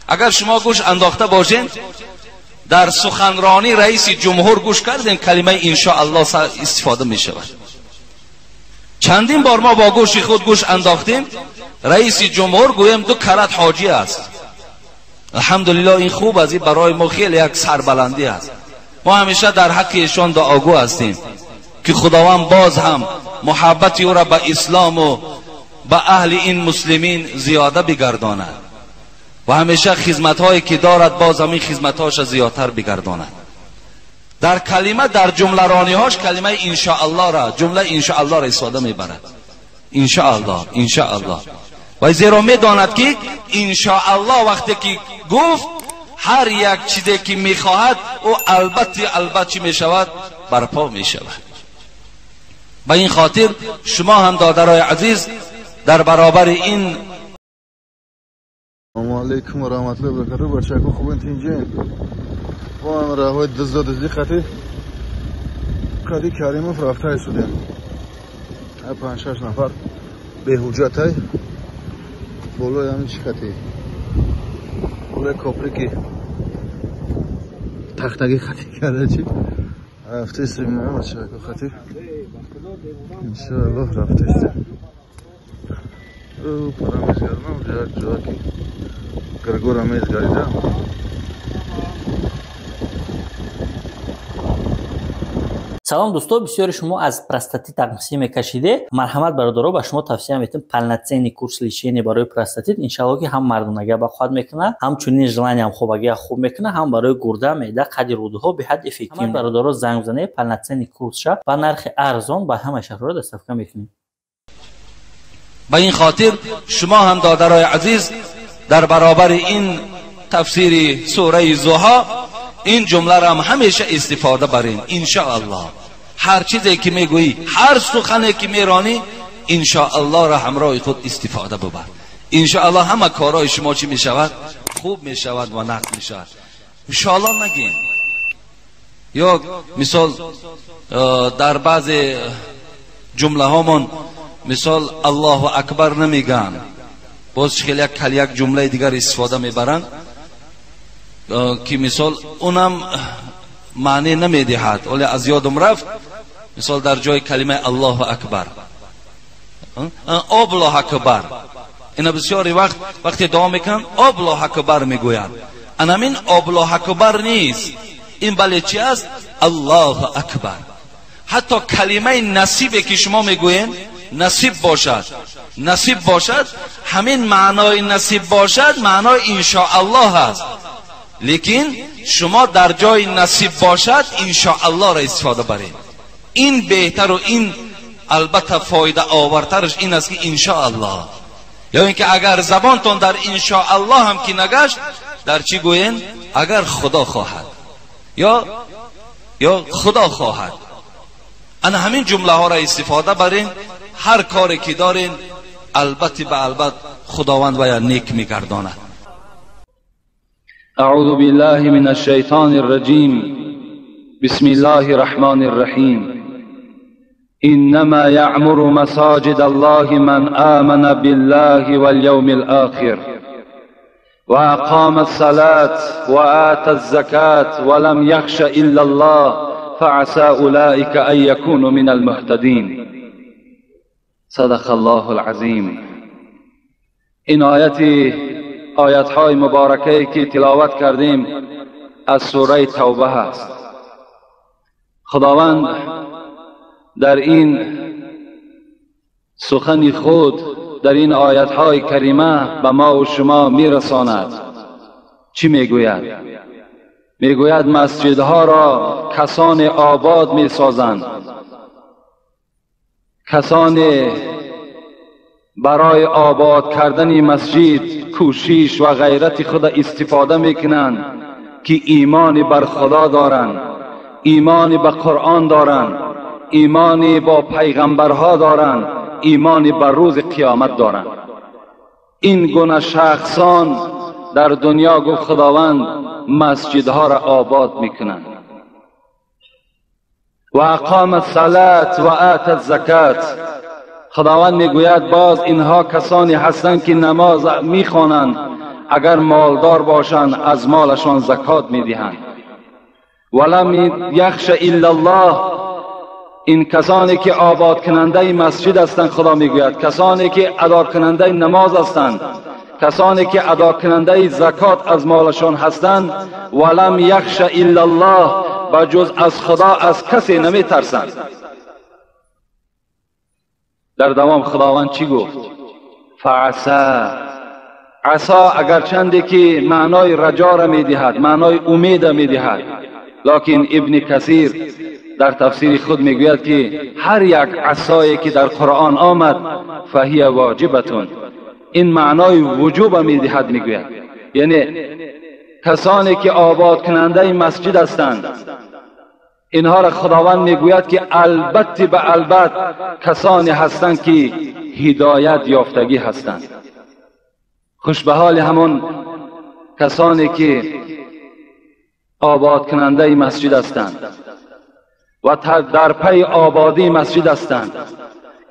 اگر شما گوش انداخته باشین در سخنرانی رئیس جمهور گوش کردین کلمه انشاءالله استفاده می شود. چندین بار ما با گوش خود گوش انداختیم رئیس جمهور گویم دو کرت حاجی است. الحمدلله این خوب است، این برای ما خیلی یک سربلندی است. ما همیشه در حق ایشان دعاگو هستیم که خداوند باز هم محبت او را به اسلام و به اهل این مسلمین زیاده بگرداند و همیشه خدمت هایی که دارد باز همین خدمت هاش زیادتر بگرداند. در کلمه در جمله رانی هاش کلمه انشاءالله را، جمله انشاءالله را استفاده میبرد. انشاءالله، انشاءالله. و زیرا میداند که انشاءالله وقتی که گفت هر یک چیزی که میخواهد او البته البته چی میشود؟ برپا میشود. به این خاطر شما هم دادرای عزیز در برابر این السلام علیکم و رحمت الله و برکاته. بچه‌ها خوبین تینجین با هم راهوی دزد دزدی خطی قدی کریموف رفته شدیم. 5-6 نفر به حجت بالای همین چی خطی بالای کاپریکی تختگی خطی کرده چی رفته استیم. بچه‌ها خطی انشاءالله رفته استیم. او پرا میزگردم جا جا که گرگورا میزگردم. Салом дӯсто, бисёри шумо аз простатит тақсим мекашиде. Марҳамат бародаро, ба шумо тавсия метем полноценный курс лечения барои простатит. Иншаллоҳ ки ҳам мардонагия ба қувват мекунад, ҳамчунин желаниям хобагия хуб мекунад, ҳам барои гурда, меъда, қади рӯдаҳо беҳад эффектив. Бародаро занг бизанед, полноценный курс ша ба нархи арзон ба ҳамаи шаҳрҳо доставка мекунем. به این خاطر شما هم دادرای عزیز در برابر این تفسیر سوره ضحی این جمله را هم همیشه استفاده برین. انشاءالله هر چیزی که میگویی، هر سخنی که میرانی، انشاءالله را همراه خود استفاده ببر. انشاءالله همه کارهای شما چی میشود؟ خوب میشود و نقد میشود. انشاءالله نگین. یا مثال در بعض جمله هامون مثال الله اکبر نمیگن، باز خیلی یک جمله دیگر استفاده میبرن که مثال اونم معنی نمیدهد، ولی از یادم رفت. مثال در جای کلمه الله اکبر الله اکبر، اینا بسیاری وقت وقتی دعا میکنن الله اکبر میگویند. انامین الله اکبر نیست، این بله چی است؟ الله اکبر. حتی کلمه نصیبی که شما میگوین نصیب باشد، نصیب باشد، همین معنای نصیب باشد معنای انشاءالله هست، لیکن شما در جای نصیب باشد انشاءالله را استفاده برید. این بهتر و این البته فایده آورترش این است که انشاءالله، یا اینکه اگر زبانتون در انشاءالله هم که نگشت در چی گوین؟ اگر خدا خواهد یا خدا خواهد. انا همین جمله ها را استفاده برین. هر کاری که دارین البته به البته خداوند ویا نیک میگرداند. اعوذ بالله من الشیطان الرجیم. بسم الله الرحمن الرحیم. انما یعمر مساجد الله من آمن بالله والیوم الآخر واقام الصلاة وآتى الزکاة ولم یخش الا الله فعسى اولئک ان یکونوا من المهتدین. صدق الله العظیم. این آیت های مبارکه که تلاوت کردیم از سوره توبه است. خداوند در این سخن خود در این آیت های کریمه به ما و شما میرساند. چی میگوید؟ میگوید مسجدها را کسان آباد میسازند، کسان برای آباد کردن مسجد کوشش و غیرت خود استفاده میکنند که ایمان بر خدا دارند، ایمان به قرآن دارند، ایمان با پیغمبرها دارند، ایمان بر روز قیامت دارند. این گونه شخصان در دنیا گفت خداوند مسجدها را آباد میکنند. و اقام الصلاة و آت الزکات. خداوند میگوید باز اینها کسانی هستند که نماز میخوانند، اگر مالدار باشند از مالشان زکات میدهند. ولم یخش الا الله، این کسانی که آباد کننده مسجد هستند، خدا میگوید کسانی که ادا کننده نماز هستند، کسانی که ادا کننده زکات از مالشان هستند، ولم یخش الا الله، و جز از خدا از کسی نمی ترسند. در دوام خداوند چی گفت؟ فعسا، عسا اگرچنده که معنای رجا را میدهد، معنای امید را میدهد، لکن ابن کثیر در تفسیر خود میگوید که هر یک عصایی که در قرآن آمد فهی واجبتون، این معنای وجوب میدهد. میگوید یعنی کسانی که آباد کننده مسجد هستند، اینها را خداوند میگوید که البته به البته کسانی هستند که هدایت یافتگی هستند. خوش به حال همون کسانی که آباد کننده مسجد هستند و در پی آبادی مسجد هستند،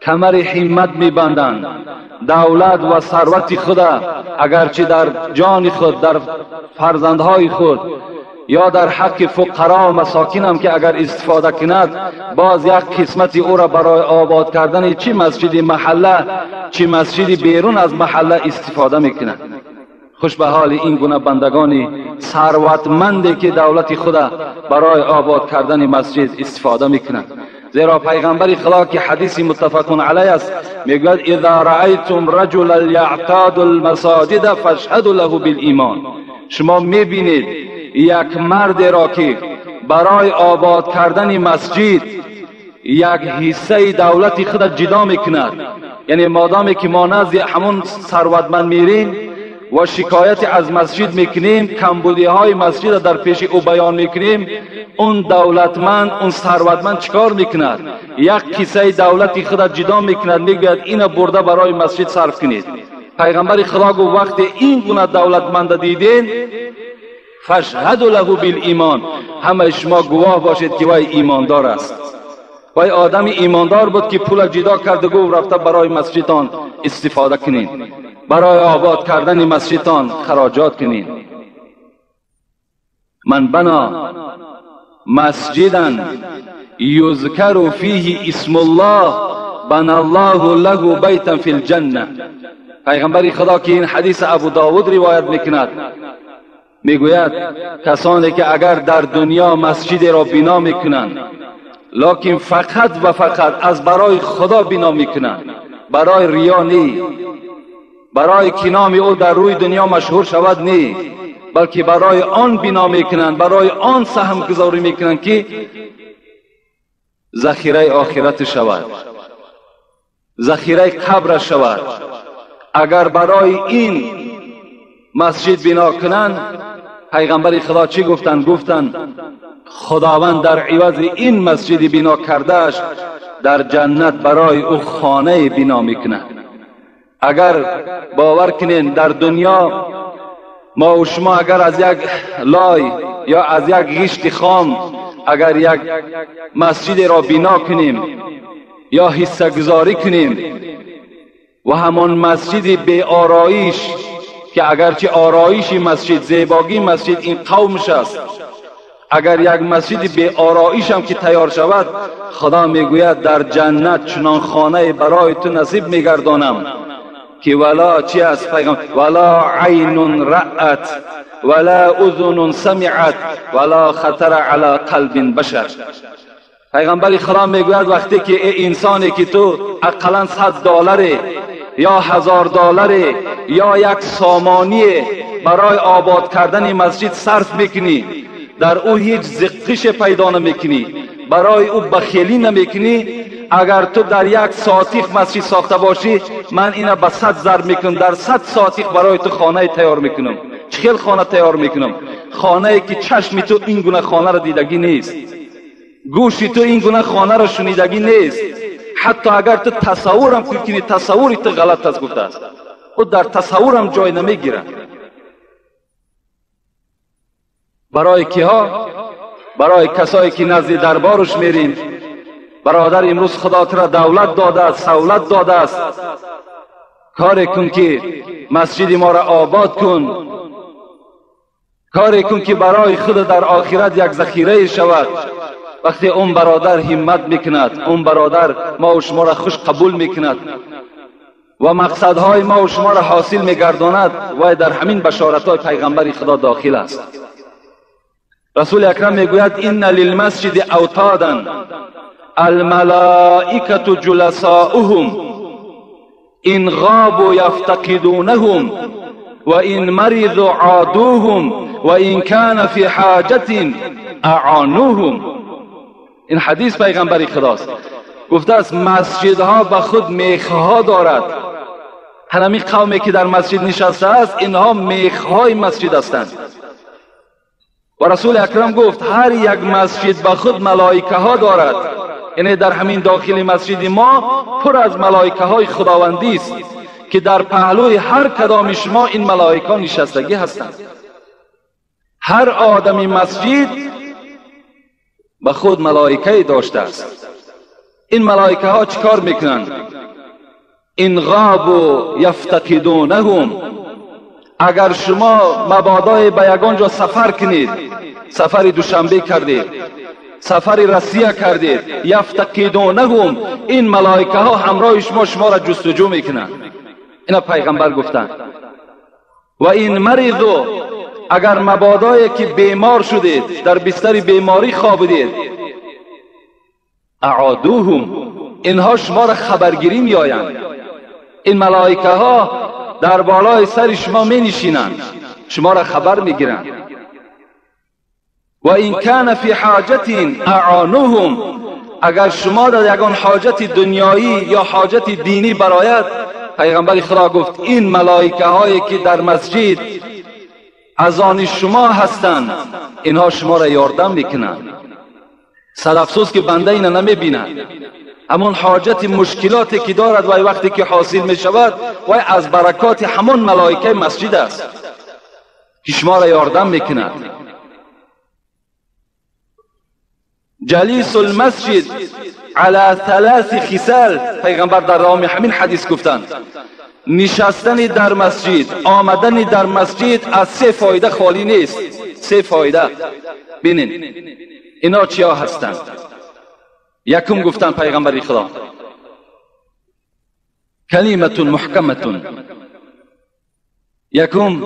کمر همت میبندند، دولت و ثروت خود اگرچه در جان خود، در فرزندهای خود یا در حق فقرا و مساکین هم که اگر استفاده کند، باز یک قسمت او را برای آباد کردن چی مسجد محله چی مسجد بیرون از محله استفاده میکند. خوش به حال این گونه بندگان ثروتمندی که دولت خود برای آباد کردن مسجد استفاده میکنند. زیرا پیغمبر خدا که حدیث متفق علیه است میگوید اذا رأیتم رجلا یعتاد المساجد فاشهدوا له بالایمان. شما میبینید یک مرد را که برای آباد کردن مسجد یک حصه دولت خود جدا میکند، یعنی مادامی که ما نزد همون ثروتمند میریم و شکایت از مسجد میکنیم، کمبودی های مسجد در پیش او بیان میکنیم، اون دولتمند، اون ثروتمند چیکار میکند؟ یک قصه دولتی خود جدا میکند، میگوید اینو برده برای مسجد صرف کنید. پیغمبر خدا گفت وقتی این گونه دولتمند دیدین فاشهدوا له بالایمان، همه شما گواه باشید که وی ایماندار است. وی آدم ایماندار بود که پول جدا کرد و گفت رفته برای مسجدتان استفاده کنید، برای آباد کردن مسجدتان خراجات کنید. من بنا مسجدا یذکر فیه اسم الله بنا الله له بیتا فی الجنه. پیغمبر خدا که این حدیث ابو داود روایت میکند میگوید کسانی که اگر در دنیا مسجد را بنا میکنند، لکن فقط و فقط از برای خدا بنا میکنند، برای ریا نی، برای که نام او در روی دنیا مشهور شود نی، بلکه برای آن بنا میکنند، برای آن سهم گذاری میکنند که ذخیره آخرت شود، ذخیره قبر شود. اگر برای این مسجد بنا کنند، پیغمبر خدا چی گفتند؟ گفتند خداوند در عوض این مسجد بنا کردهش در جنت برای او خانه بنا میکند. اگر باور کنین در دنیا ما و شما اگر از یک لای یا از یک غشت خام اگر یک مسجد را بنا کنیم یا حصه گذاری کنیم و همان مسجد به آرایش که اگرچه آرایش مسجد، زیباگی مسجد این قومش است، اگر یک مسجد به آرایش هم که تیار شود، خدا میگوید در جنت چنان خانه برای تو نصیب میگردانم که ولا چی است پیغام، ولا عین رأت ولا اذن سمعت ولا خطر علی قلب بشر. پیغمبر خدا میگوید وقتی که ای انسانی که تو اقلا $100 یا $1000 یا یک سامانی برای آباد کردن مسجد صرف میکنی، در او هیچ زقش پیدا نمیکنی، برای او بخیلی نمیکنی، اگر تو در یک ساعتیخ مسجد ساخته باشی، من اینو به 100 ضرب میکنم، در 100 ساعتیخ برای تو خانه تیار میکنم. چه خانه تیار میکنم؟ خانه که چشم تو این گونه خانه را دیدگی نیست، گوش تو این گونه خانه را شنیدگی نیست، حتی اگر تو تصورم کنی تصوری تو غلط است گفته است، او در تصورم جای نمیگیره. برای کیها؟ برای کسایی که نزد دربارش میریم. برادر امروز خدا تو را دولت داده است، سولت داده است، کاری کن که مسجد ما را آباد کن، کاری کن که برای خود در آخرت یک ذخیره شود. وقتی اون برادر همت میکند، اون برادر ما و شما را خوش قبول میکند و مقصدهای ما و شما را حاصل میگرداند، و در همین بشارتهای پیغمبر خدا داخل است. رسول اکرم میگوید ان للمسجد اوتادا الملائکة جلساؤهم ان غابوا یفتقدونهم و ان مرضوا عادوهم و ان کان فی حاجة اعانوهم. این حدیث پیغمبر خداست. گفته است مسجدها به خود میخها دارد. همین قومی که در مسجد نشسته است اینها میخهای مسجد هستند. و رسول اکرم گفت هر یک مسجد به خود ملائکه ها دارد، یعنی در همین داخل مسجد ما پر از ملائکه های خداوندی است که در پهلوی هر کدام شما این ملائکه نشستگی هستند. هر آدمی مسجد به خود ملائکه داشته است. این ملائکه ها چیکار میکنند؟ این غابوا یفتقدونهم. اگر شما مبادای به یگان جا سفر کنید، سفر دوشنبه کردید، سفر رسیه کردید، یفتقدونهم، این ملائکه ها همراه شما شما را جستجو میکنند. اینا پیغمبر گفتند. و این مرضوا، اگر مبادایی که بیمار شدید، در بستر بیماری خوابیدید، اعادوهم، اینها شما را خبرگیری میآیند. این ملائکه ها در بالای سر شما می نشینند، شما را خبر میگیرند. و این کان فی حاجت اعانوهم، اگر شما در یگان حاجت دنیایی یا حاجت دینی برایت، پیغمبر خدا گفت این ملائکه هایی که در مسجد از آن شما هستند، اینها شما را یاردم میکنند. صد افسوس که بنده اینا نمیبیند. همون حاجت مشکلاتی که دارد و وقتی که حاصل می شود و از برکات همون ملائکه مسجد است که شما را یاردم میکند. جلیس المسجد علی ثلاث خصال، پیغمبر در رام همین حدیث گفتند نشستن در مسجد، آمدن در مسجد از سه فایده خالی نیست. سه فایده. بینین اینا چیا هستند. یکم گفتن پیغمبر خدا کلمة محکمة. یکم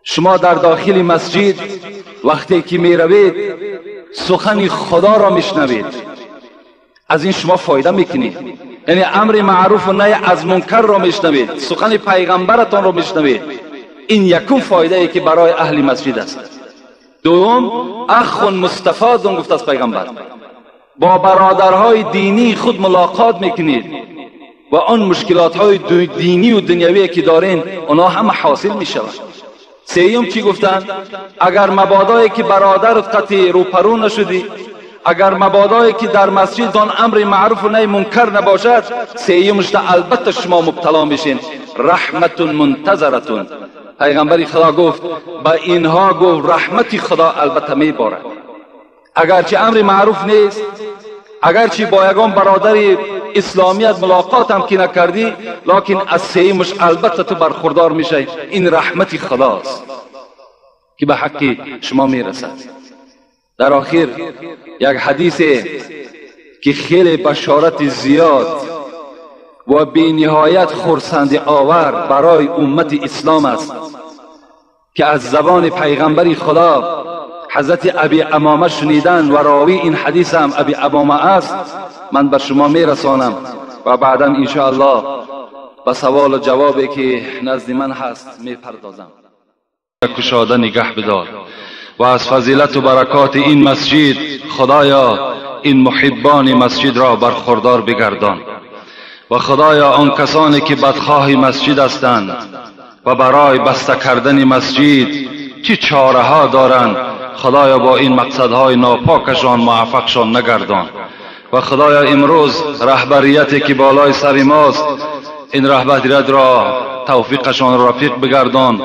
شما در داخل مسجد وقتی که می روید سخن خدا را میشنوید، از این شما فایده میکنید. یعنی امر معروف و نهی از منکر را میشنوید، سخن پیغمبرتان را میشنوید. این یکم فایده ای که برای اهل مسجد است. دوم اخ مستفاد گفت از پیغمبر، با برادرهای دینی خود ملاقات میکنید و آن مشکلات های دینی و دنیوی که دارین اونا همه حاصل میشود. سیوم چی گفتن؟ اگر مبادایی که برادرت قطعی روپرو نشدی، اگر مبادایی که در مسجد آن امر معروف و نهی منکر نباشد، سیومش البته شما مبتلا میشین. رحمت منتظرتون. پیغمبر خدا گفت به اینها گفت رحمت خدا البته میبارد. اگرچه امر معروف نیست، اگرچه با یگان برادر اسلامیت ملاقات هم که نکردی، لکن از سیمش البته تو برخوردار میشی. این رحمت خداست که به حق شما میرسد. در آخر یک حدیث که خیلی بشارت زیاد و بی نهایت خرسند آور برای امت اسلام است که از زبان پیغمبر خدا حضرت ابی امامه شنیدن و راوی این حدیث هم ابی امامه است، من بر شما میرسانم و بعدا انشاءالله به سوال و جوابی که نزد من هست میپردازم. کشاده نگه بدار و از فضیلت و برکات این مسجد خدایا این محبان مسجد را برخوردار بگردان و خدایا آن کسانی که بدخواه مسجد هستند و برای بسته کردن مسجد چه چاره ها دارند، خدایا با این مقصدهای ناپاکشان موفقشان نگردان. و خدایا امروز رهبریتی که بالای سر ماست، این رهبریت را توفیقشان رفیق بگردان،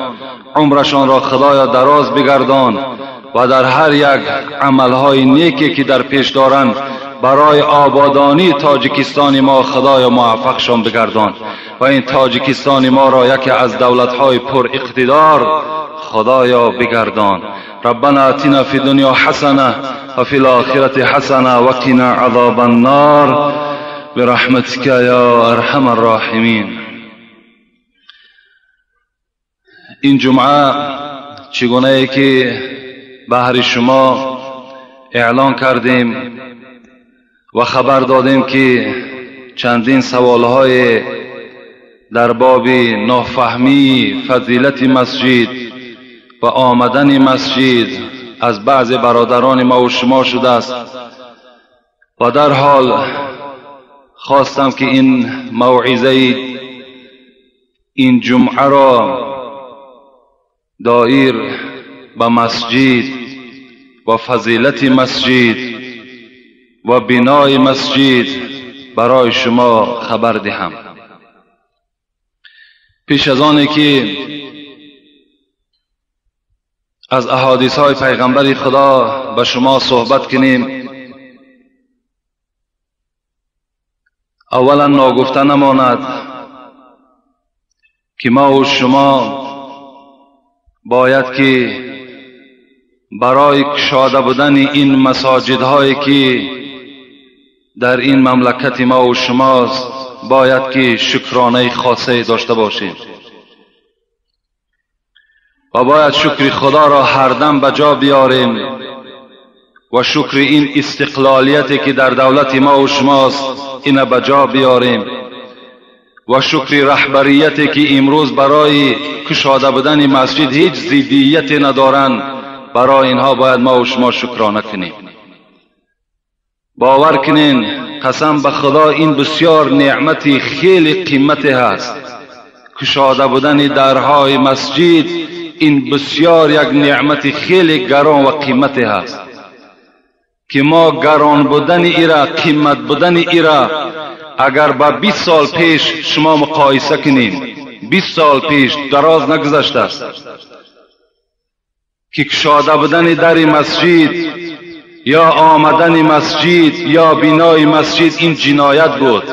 عمرشان را خدایا دراز بگردان و در هر یک عملهای نیکی که در پیش دارند برای آبادانی تاجیکستان ما خدایا موفقشان بگردان. و این تاجیکستان ما را یکی از دولت‌های پر اقتدار خدایا بگردان. ربنا آتنا فی الدنیا حسنه و فی الآخرة حسنه و قنا عذاب النار برحمتك یا ارحم الراحمین. این جمعه چگونه ای که بهر شما اعلان کردیم و خبر دادیم که چندین سوالهای در باب نافهمی فضیلت مسجد و آمدن مسجد از بعض برادران ما و شما شده است و در حال خواستم که این موعظه این جمعه را دایر به مسجد و فضیلت مسجد و بنای مسجد برای شما خبر دهم. پیش از آنی که از احادیث های پیغمبر خدا به شما صحبت کنیم، اولا ناگفته نماند که ما و شما باید که برای کشاده بودن این مساجدهایی که در این مملکت ما و شماست باید که شکرانه خاصه داشته باشیم و باید شکر خدا را هر دم به جا بیاریم و شکر این استقلالیتی که در دولت ما و شماست اینه به جا بیاریم و شکر رهبریتی که امروز برای کشاده بودن مسجد هیچ ضدیتی ندارند، برای اینها باید ما و شما شکرانه کنیم. باور کنین قسم به خدا این بسیار نعمتی خیلی قیمتی هست. کشاده بودن درهای مسجد این بسیار یک نعمت خیلی گران و قیمتی هست که ما گران بودن ایرا، قیمت بودن ایرا اگر با 20 سال پیش شما مقایسه کنیم، 20 سال پیش دراز نگذشته است که کشاده بودن در مسجد یا آمدن مسجد یا بنای مسجد این جنایت بود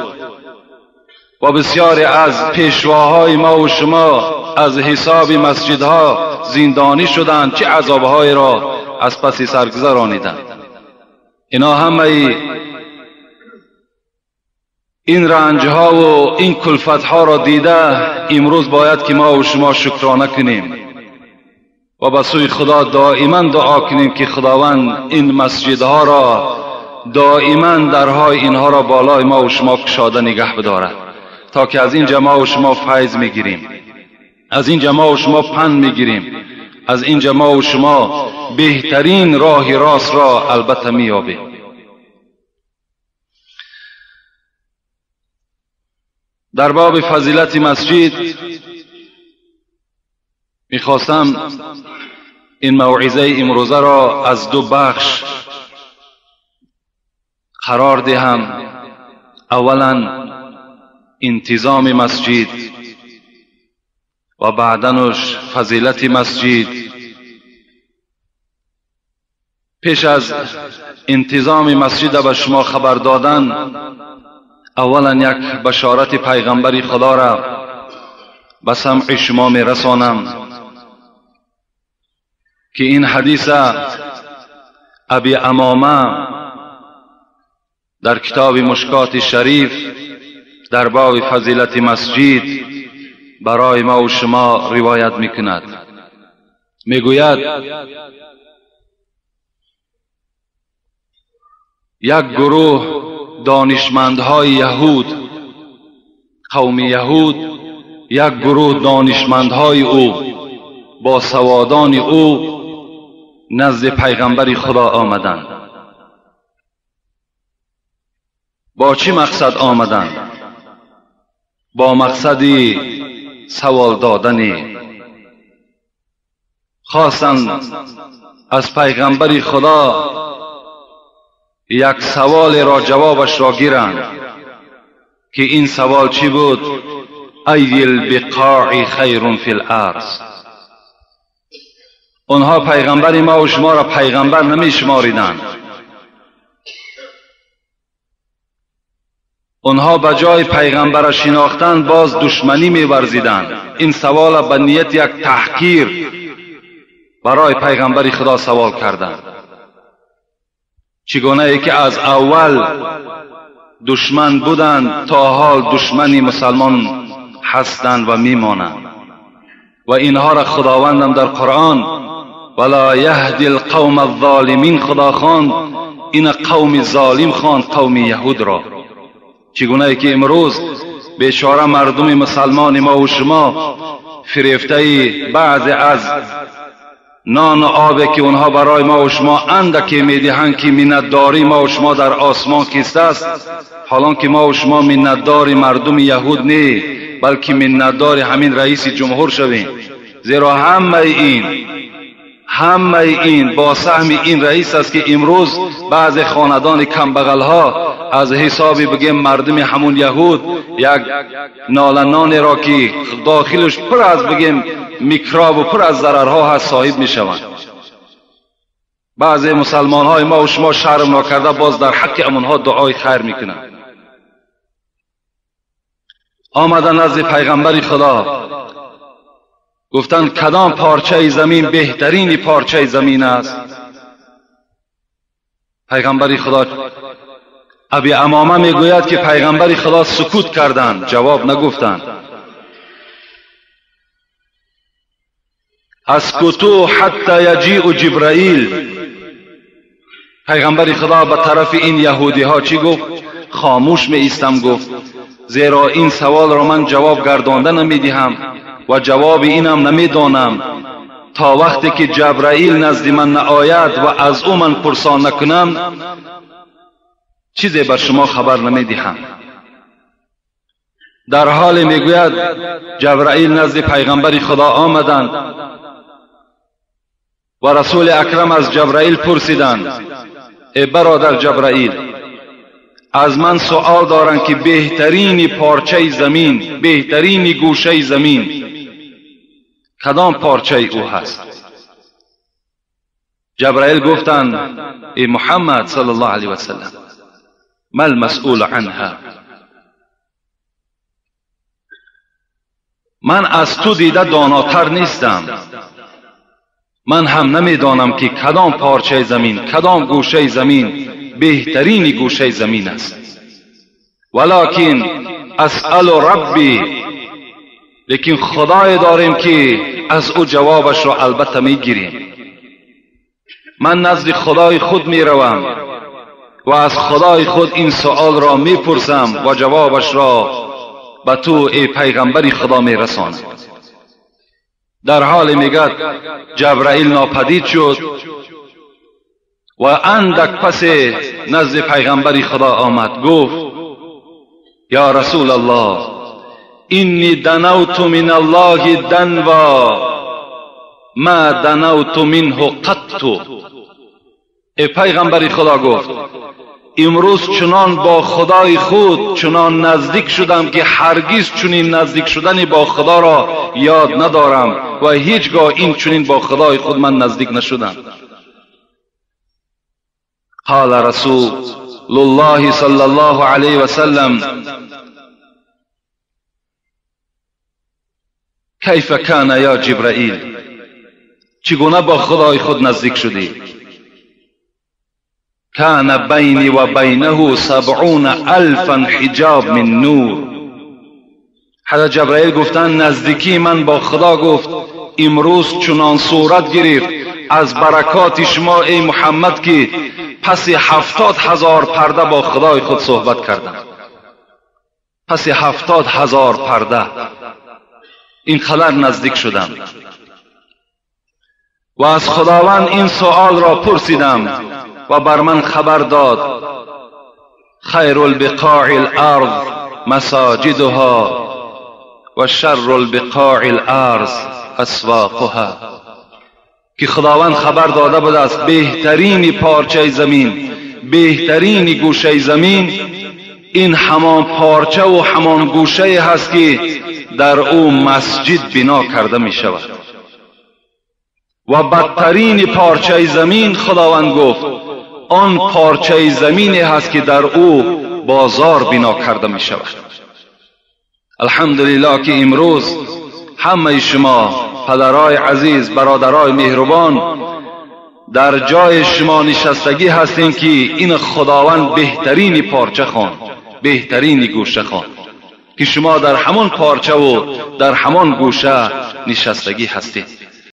و بسیاری از پیشواهای ما و شما از حساب مسجدها زندانی شدند، چه عذابهای را از پس سر گذرانیدند. اینا همه این رنجها و این کلفتها را دیده امروز باید که ما و شما شکرانه کنیم و به سوی خدا دائما دعا کنیم که خداوند این مسجدها را دائما درهای اینها را بالای ما و شما کشاده نگه بدارد تا که از اینجا ما و شما فیض میگیریم، از اینجا ما و شما پند میگیریم، از اینجا ما و شما بهترین راه راست را البته مییابیم. در باب فضیلت مسجد میخواستم این موعظه امروزه را از دو بخش قرار دهم. اولا انتظام مسجد و بعدنش فضیلت مسجد. پیش از انتظام مسجد به شما خبر دادن، اولا یک بشارت پیغمبر خدا را به سمع شما می رسانم که این حدیث ابی امامه در کتاب مشکات شریف در باب فضیلت مسجد برای ما و شما روایت میکند. میگوید یک گروه دانشمندهای یهود، قوم یهود، یک گروه دانشمندهای او با سوادان او نزد پیغمبر خدا آمدند. با چی مقصد آمدند؟ با مقصد سوال دادن. خواستند از پیغمبر خدا یک سوال را جوابش را گیرند که این سوال چی بود؟ ای البقاع خیر فی الارض. آنها پیغمبر ما و شما را پیغمبر نمی شماریدند. اونها به جای پیغمبر شناختن باز دشمنی می‌ورزیدند. این سوال به نیت یک تحقیر برای پیغمبر خدا سوال کردند. چگونه ای که از اول دشمن بودند تا حال دشمنی مسلمان هستند و میمانند. و اینها را خداوندم در قرآن ولا یهدی القوم الظالمین خدا خواند، این قوم ظالم خواند، قوم یهود را. چگونه ای که امروز بیچاره مردم مسلمان ما و شما فریفته بعض از نان و آبی که اونها برای ما و شما اندکی میدهند که منتداری ما و شما در آسمان کیسته است، حالان که ما و شما منتدار مردم یهود نه، بلکه منتدار همین رئیس جمهور شویم. زیرا همه این با سهم این رئیس است که امروز بعض خاندان کمبغل ها از حساب بگیم مردم همون یهود یک نالنان را که داخلش پر از بگیم میکروب و پر از ضررها هست صاحب میشوند. بعض مسلمان های ما و شما شرم ناکرده باز در حق امونها دعای خیر میکنند. آمدن نزد پیغمبر خدا، گفتند کدام پارچه زمین بهترین پارچه زمین است؟ پیغمبر خدا ابی امامه میگوید که پیغمبر خدا سکوت کردند، جواب نگفتند. اسکتو حتی یجیء جبرائیل. پیغمبر خدا به طرف این یهودی ها چی گفت؟ خاموش می ایستم گفت، زیرا این سوال را من جواب گردانده نمیدهم و جواب اینم نمیدانم تا وقتی که جبرائیل نزد من نآید و از او من پرسان نکنم چیزی بر شما خبر نمیدهم. در حال میگوید جبرائیل نزد پیغمبر خدا آمدند و رسول اکرم از جبرائیل پرسیدند ای برادر جبرائیل، از من سؤال دارند که بهترین پارچه زمین، بهترین گوشه زمین کدام پارچه او هست؟ جبرائیل گفتند ای محمد صلی الله علیه و سلم، ما المسئول عنها، من از تو دیده داناتر نیستم، من هم نمیدانم که کدام پارچه زمین، کدام گوشه زمین بهترین گوشه زمین است، ولکن اسأل ربی، لیکن خدای داریم که از او جوابش را البته میگیریم. من نزد خدای خود میروم و از خدای خود این سؤال را میپرسم و جوابش را به تو ای پیغمبر خدا میرسانم. در حال میگد جبرائیل ناپدید شد و اندک پس نزد پیغمبر خدا آمد، گفت یا رسول الله، انی دنوت من الله دنوا ما دنوت منه قط. ای پیغمبر خدا، گفت امروز چنان با خدای خود چنان نزدیک شدم که هرگز چنین نزدیک شدنی با خدا را یاد ندارم و هیچگاه این چنین با خدای خود من نزدیک نشدم. قال رسول الله صلی الله علیه و سلم کیف کان یا جبرائیل، چگونه با خدای خود نزدیک شدی؟ کان بینی و بینه 70,000 حجاب من نور. حضرت جبرائیل گفتند نزدیکی من با خدا، گفت امروز چنان صورت گرفت از برکات شما ای محمد که پس 70,000 پرده با خدای خود صحبت کردم. پس 70,000 پرده اینقدر نزدیک شدم و از خداوند این سؤال را پرسیدم و بر من خبر داد خیر البقاع الارض مساجدها و شر البقاع الارض اسواقها، که خداوند خبر داده بود است بهترین پارچه زمین، بهترین گوشه زمین این همان پارچه و همان گوشه هست که در او مسجد بنا کرده می شود، و بدترین پارچه زمین خداوند گفت آن پارچه زمینی هست که در او бозор бино карда می شود. الحمدلله که امروز همه شما پدرای عزیز، برادرای مهربان، در جای شما نشستگی هستین که این خداوند بهترین پارچه خوان، بهترین گوشه خوان که شما در همان پارچه و در همان گوشه نشستگی هستید.